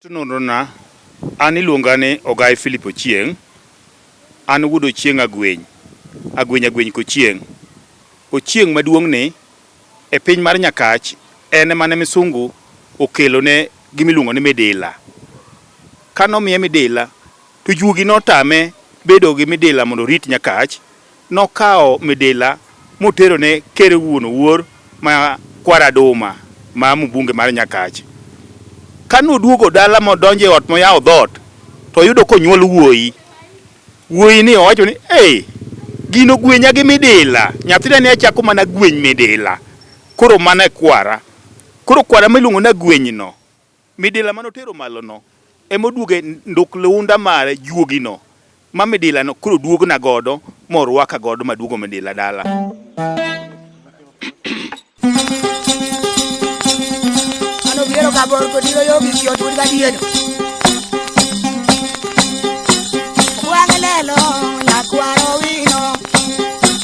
Nonrona, an iluonga ni Ogai Philip Ochieng'. An wuod Ochieng' Agweny. Agweny Agweny Kochieng'. Ochieng' maduong' ni e piny mar Nyakach en emane misungu okelone gima iluongo ni midila. Kane omiye midila to juogi notame bedo gi midila mondo orit Nyakach. Nokawo midila motero ne Ker wuon Owuor ma Kwar Aduma ma mbunge mar Nyakach. Kane oduogo dala modonjo e ot moyawo dhoot to oyudo konyuol wuoyi. Wuoyi ni owacho ni ei, gino gwenya gi midila, nyathina ne achako mana gweny midila, koro mano e kwara. Koro kwara miluongo ni Agweny no, midila mane otero malo no ema oduogo e nduk liunda mare juogi no ma midila no koro duogna godo morwaka godo maduogo midila dala. Ano biero ka bor kodiro yo gi kiot wuod gadieno. Gwang' lelo nyakwaro wino.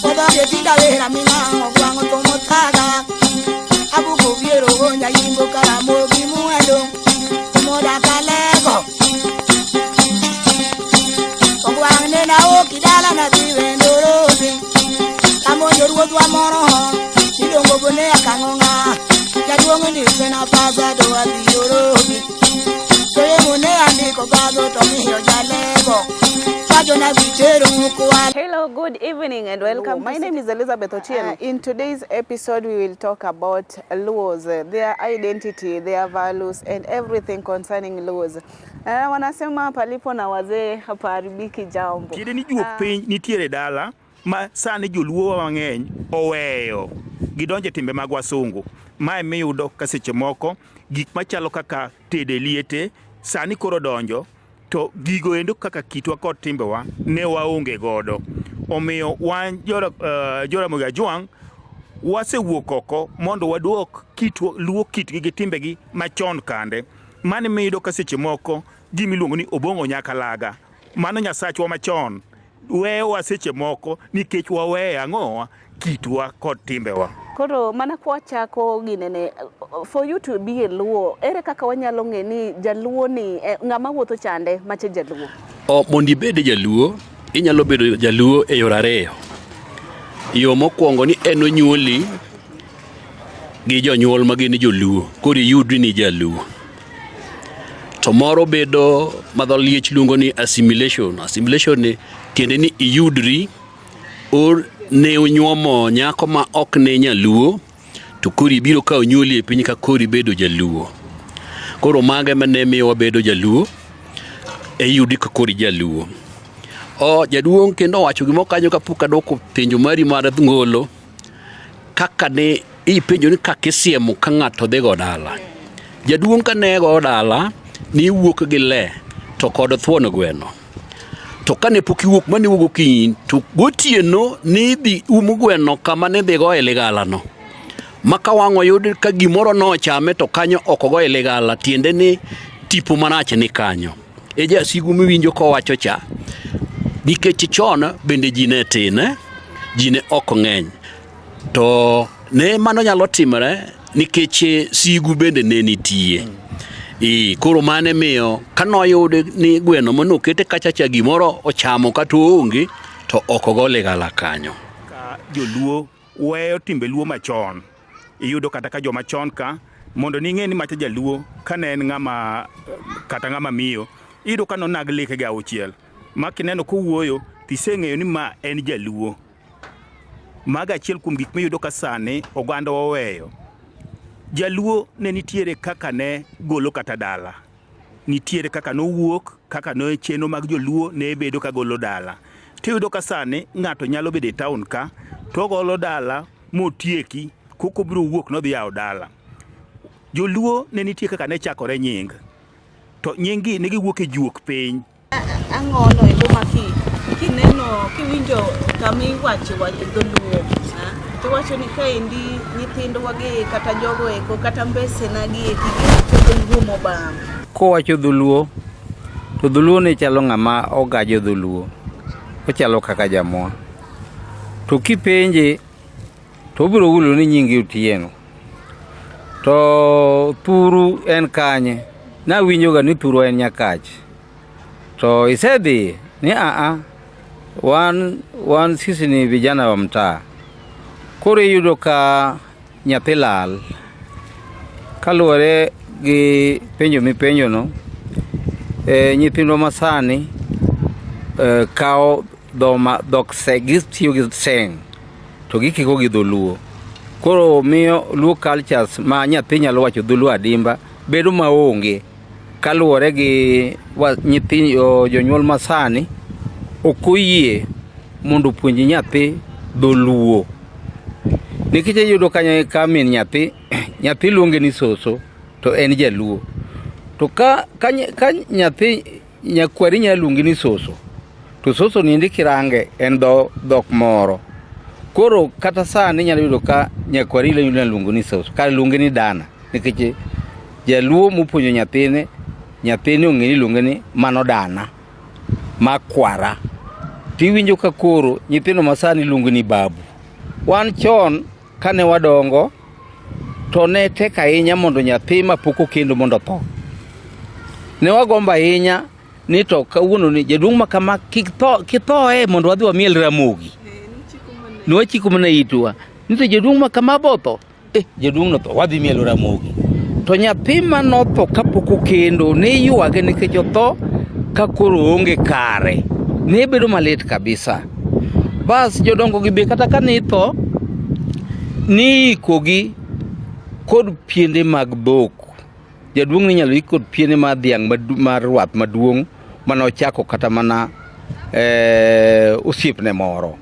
Odonge tinda wera ming'a ogwang' othomo thaga. Abuko biero gonya yimbo karamogi mwendo. Moda kalego. Ogwang' nena ok dala na dhi wendo rosi. Amonjo ruodhwa moro iluongo bone akang'ong'a. Jaduong' ndikena pasa to adhi Nairobi. Soyemo ne andiko badho to miyo jalego. Pacho na vitero mkwal. Hello, good evening and welcome. My name is Elizabeth Otieno. In today's episode, we will talk about Luos, their identity, their values and everything concerning Luos. Wanasema palipo na wazee hapaharibiki jambo. Tiende ni juok piny nitiere dala ma sani joluo mang'eny oweyo gidonjo e timbe mag wasungu. Mae miyudo ka seche moko gik machalo kaka tedo e liete sani koro donjo to gigo endo kaka kitwa kod timbewa ne waonge godo. Omiyo wan Joramogi Ajwang' wasewuok oko mondo waduok kitwa, luo kitgi gi timbegi machon kande. Mano miyudo ka seche moko gima iluongo ni Obong'o Nyakalaga, mano Nyasachwa machon, weyowa seche moko nikech waweyo ang'owa kitwa kod timbewa. Koro mana kwachako ginene, for you to be a Luo, ere kaka wanyalo ng'e ni jaluo ni ng'ama wuotho chande mache jaluo? O, mondo ibed jaluo, inyalo bedo jaluo e yore ariyo. Yo mokwongo ni en onyuoli gi jonyuol ma gin joluo, koro iyudri ni jaluo. To moro bedo ma dho liech luongo ni assimilation. Assimilation ni tiende ni iyudri or ne unyuomo nyako ma ok ne nyaluo to koro ibiro ka onyuoli e piny ka koro ibedo jaluo. Koro mago ema ne miyo wabedo jaluo, e iyudi ka koro ijaluo. O jaduong' kendo owacho gimoro kanyo kapok adwoko penjo mari mar ngolo, kaka ne ipenjo ni kaka isiemo ka ng'ato dhi go dala. Jaduong' ka ne go dala, niwuok gi le to kod thuon gweno. To kane pok iwuok mane iwuok gokinyi to gotieno nidhi um gweno kama nidhi goye ligalano. Ma ka wang' oyud ka gimoro nochame to kanyo ok ogoye ligala, tiende ni tipo marach ni kanyo. E jasigu miwinjo kowacho cha, nikech chon bende ji ne tin, ji ne ok ng'eny. To ne mano nyalo timore nikech sigu bende ne nitie. Ee, koro mano emiyo kanoyud ni gweno manokete kacha cha gimoro ochamo kata oonge to ok ogo ligala kanyo. Ka joluo weyo timbe luo machon, iyudo kata ka joma chon ka mondo ning'e ni macha jaluo kane en ng'ama kata ng'ama miyo, iyudo ka nonag lekege auchiel ma kineno kowuoyo tiseng'eyo ni ma en jaluo. Mago achiel kuom gik miyudo ka sani oganda oweyo. Jaluo ne nitiere kaka ne golo kata dala. Nitiere kaka nowuok, kaka ne chenro mag joluo ne bedo ka golo dala. Tiyudo ka sani ng'ato nyalo bedo e town ka to ogolo dala motieki koka obiro wuok nodhi yawo dala. Joluo ne nitie kaka ne chakore nying. To nying gi ne giwuok e juok piny. Ang'ono endo ma kineno kiwinjo kama iwacho wach dholuo, tiwacho ni kaendi nyithindwa gi kata jogo eko kata mbesena gi eki giwacho dholuo mobam. Kowacho dholuo to dholuo ne chalo ng'ama ogajo dholuo, ochalo kaka jamwa. To kipenje to obiro hulo ni nyinge Otieno. To thuru en kanye? Nawinjoga ni thurwa en Nyakach. To isedhi? Ni aa, wan, wan sisi ni vijana wa mtaa. Koro iyudo ka nyathi lal. Kaluwore gi penjo mipenjono, e, nyithindwa masani e, kawo dhoma dhok se, gitiyo gi seng to gikiko gi dholuo. Koro miyo Luo cultures ma nyathi nyalo wacho dholuo adimba bedo maonge kaluwore gi nyithi jonyuol masani ok oyie mondo opuonj nyathi dholuo. Nikech iyudo ka ka min nyathi nyathi luonge ni soso to en jaluo. To ka, ka, ka nyathi nyakwari nyalo luongi ni soso to soso niendi kirange en dho dhok moro. Koro kata sani inyalo yudo ka nyakwari inyalo luongo ni soso kar luonge ni dana nikech jaluo mopuonjo nyathine nyathine ong'e ni iluonge ni mano dana makwara. Tiwinjo ka koro nyithindo masani luongo ni babu. Wan chon kane wadongo to ne tek ahinya mondo nyathi mapok okendo mondo otho. Ne wagombo ahinya ni to kawuono ni jaduong' ma kama kik tho kithoe mondo wadhi wamiel Ramogi. Ne wachiko mana itwa ni to jaduong' ma kama botho eh, jaduong' notho wadhi mielo Ramogi. To nyathi ma notho kapok okendo ne ywage nikech otho ka koro oonge kare. Ne bedo malit kabisa. Bas jodongo gi be kata ka nitho niikogi kod piende mag dhok. Jaduong' ninyalo ik kod piene mar dhiang' mar rwath maduong' mane ochako kata mana eh, osiepne moro.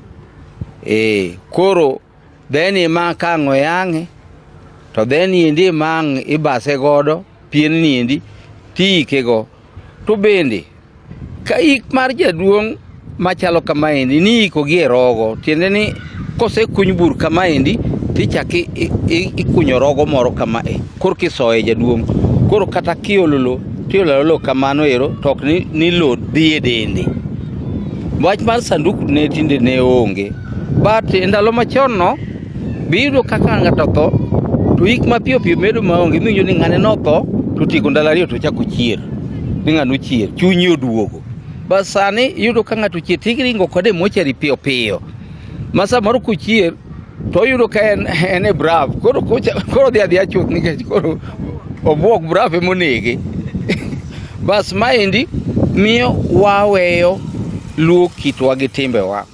Eh, koro dheni ma ka ang' oyang'e to dheni endi ma ang' ibase godo pien ni endi tiike go. To bende ka ik mar jaduong' machalo kamaendi ni iko gi e rogo tiende ni kosekuny bur kamaendi tichak ikunyo rogo moro kama e korka isoye jaduong' koro kata kiolo lo tiolo lo kamano ero to ok ni, ni lo dhi e dende wach mar sanduku ne tinde ne onge but e ndalo machon no be iyudo kaka ng'ato otho to ik mapiyo piyo medo maonge miwinjo ni ng'ane notho to otieko ndalo ariyo to ochako ochier ni ng'ano ochier chunyi oduogo bas sani iyudo ka ng'ato ochier tiringo kode e mochari piyo piyo ma samoro kochier to oyudo ka en, en e braf koro kocha, koro odhi adhiya chuth nikech koro obuok braf emonege bas maendi miyo waweyo luo kitwa gi timbewa.